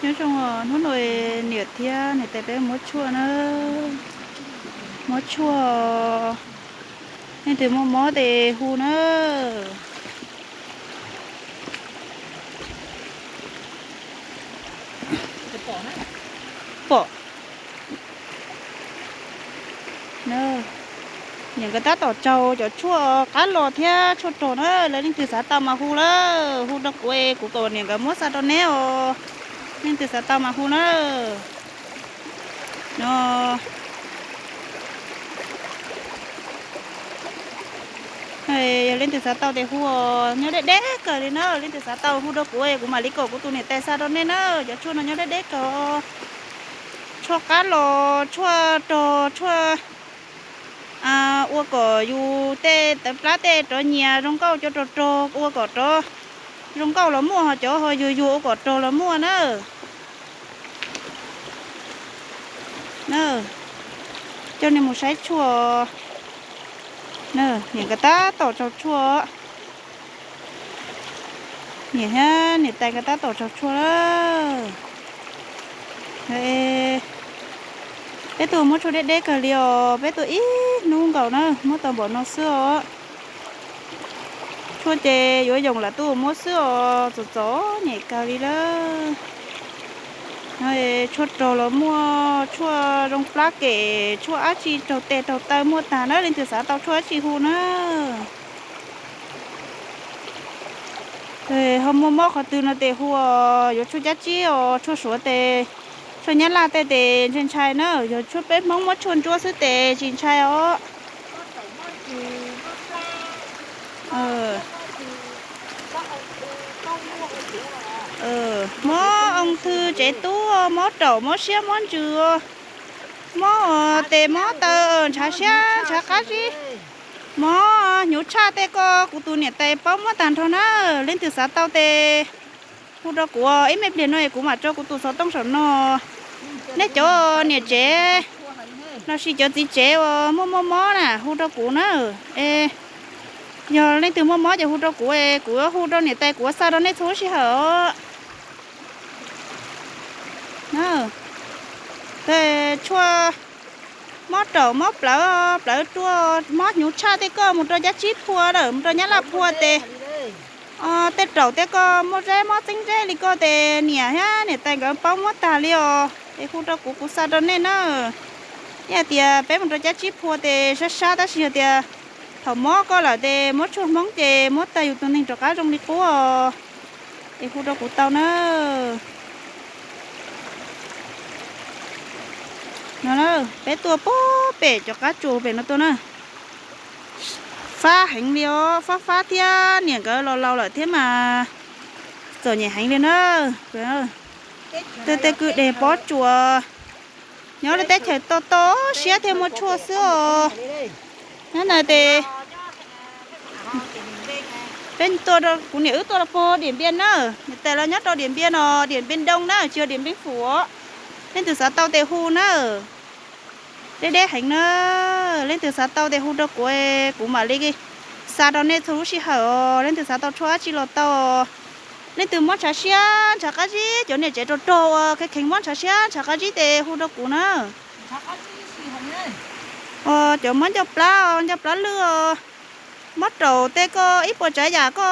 Nyob zoo os, hnub no niam thiab niam tais peb muab tshuaj na, muab tshuaj, leej twg muaj mob ces hu na. Pom niam nkawd tab tom tsaug cov tshuaj qab los thiab tshuaj rog na, lawv leej twg xav tau mas hu lawm, hu rau kuv es kuv kom niam nkawd muab xa rau neb os. Leej twg xav tau mas hu na. No, yog leej twg xav tau ces hu os, nyob deb deb kawg li na, leej twg xav tau hu rau kuv es kuv mam li kom kuv tus niam tais xa rau nej na. Cov tshuaj no nyob deb deb kawg, tshuaj qab los, tshuaj rog, tshuaj ua kom yus tej tawv plab tej rov nyias zoo nkauj, cov rog rog ua kom rov zoo nkauj los muaj, ho cov ho yuag yuag ua kom rog los muaj na. Coj nej mus saib tshuaj. Niam nkawd tab tom tsaug tshuaj. Niam thiab niam tais nkawd tab tom tsaug tshuaj lawm. Peb tuaj muab tshuaj deb deb kawg li os, peb tuaj ib hnub nkaus na muab tau npaum no xwb os. Tshuaj ces yuav yoos lam tuaj muab xwb os, txom txom nyem kawg li lawm. Tshuaj rog los muaj, tshuaj zoo plab kem, tshuaj dab tsi raug tes raug taw muaj tag na, leej twg xav tau tshuaj dab tsi hu na. Ho muaj mob qhov twg no tes hu os, yuav tshuaj cab tsib os, tshuaj suav tes, tshuaj nyab laj tej tes ntshai ntshai na, yog tshuaj peb Hmoob muab tshuaj ntsuab xwb tes tsis ntshai os. Mob oo thw tsev tub, mob raum mob siab mob ntsws, mob tes mob taw, ntshav siab ntshav qab zib, mob hnyuv tshaj tej ko, kuv tus niam tais paub muab tag nrho na. Leej twg xav tau tes hu rau kuv, ib me pliag no es kuv mam tso kuv tus xov tooj saum no. Nej cov niam tsev lossis cov txiv tsev uas muaj muaj mob na hu rau kuv na. Es yog leej twg muaj mob ces hu rau kuv es kuv hu rau niam tais kuv xa rau nej txhua lub sij hawm os. Tshuaj mob raum mob plawv, plawv ruaj, mob hnyuv tshaj tej ko mus rau cab tsib phua lawm, mus rau nyab laj phua tes, tej raum tej ko muaj zeb mob txeeb zeb li ko tes niam thiab niam tais nkawd paub muab tag li os. Es hu rau kuv, kuv xa rau nej na. Yog tias peb mus rau cab tsib phua tes sab sab, tab sis yog tias thaum mob koj lawm tes muab tshuaj Hmoob ces muab tag yus tus neeg rov qab zoo li qub os. Es hu rau kuv tau na. No, peb tuaj puag pem cov qab tsuas pem no tuaj na. Fab heev li os, fab fab thiab, niam nkawd los laus lawm thiab mas txom nyem heev li na. Tej kwj deg pob tsuas, nyob lub teb chaws to to siab thiaj muaj tshuaj xwb os. Nyob ntawd tes peb tuaj, kuv niam wb tuaj los puag Diam Npiaj na, niam tais los nyob rau Diam Npiaj no, Diam Npiaj Doo na, tsis yog Diam Npiaj Fum. Leej twg xav tau tes hu na. Deb deb heev na, leej twg xav tau tes hu rau kuv, kuv mam li xa rau nej txhua lub sij hawm os. Leej twg xav tau tshuaj dab tsi los tau. Leej twg mob ntshav siab ntshav qab zib, cov niam tsev rog rog uas kheev kheev mob ntshav siab ntshav qab zib tes hu rau kuv na. Cov mob ncauj plab, ncauj plab lwj, mob raum tej ko, ib puas tsav yam ko,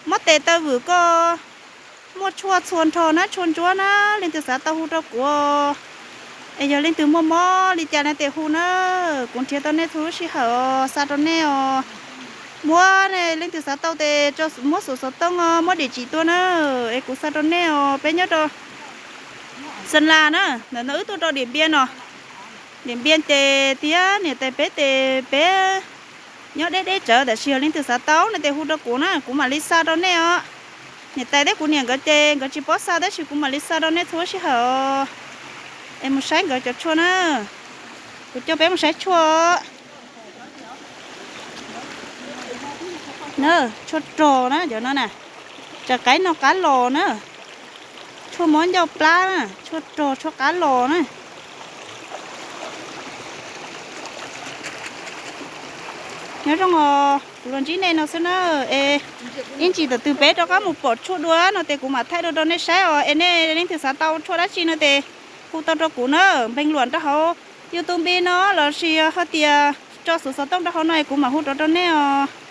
mob tes taw vwm ko, muaj tshuaj txhua nrho na, tshuaj ntsuab na, leej twg xav tau hu rau kuv. Es yog leej twg muaj mob li cas no tes hu na, kuv nrhiav tau nej txhua lub sij hawm os, xa rau nej os. Muab ne, leej twg xav tau tes muab xov tooj os, muab diam tsiv tuaj na, es kuv xa rau nej os. Peb nyob rau Xeem Las na, ntawm no wb tuaj rau Diam Npiaj no. Diam Npiaj ces thiab niam tais peb tes peb nyob deb deb tsawv, tab sis yog leej twg xav tau no tes hu rau kuv na, kuv mam li xa rau nej os. Niam tais thiab kuv niam nkawd ces nkawd tsis paub xa, tab sis kuv mam li xa rau nej txhua lub sij hawm os. Es mus saib nkawd cov tshuaj na. Kuv coj peb mus saib tshuaj. Na, tshuaj rog na cov no na. Tsam qaib no qab los na. Tshuaj mob ncauj plab na, tshuaj rog tshuaj qab los na. Nyob zoo os. Kuv los ntsib nej no xwb na. Es ib ntsis thaum twg peb rov qab mus pom tshuaj dua no ces kuv mam thaij dua rau nej saib os. Es nej leej twg xav tau tshuaj dab tsi no ces hu tau rau kuv na. Npeeg luam rau hauv YouTube no lossis hais tias tso xuv xov tooj rau hauv no es kuv mam hu rov rau nej os.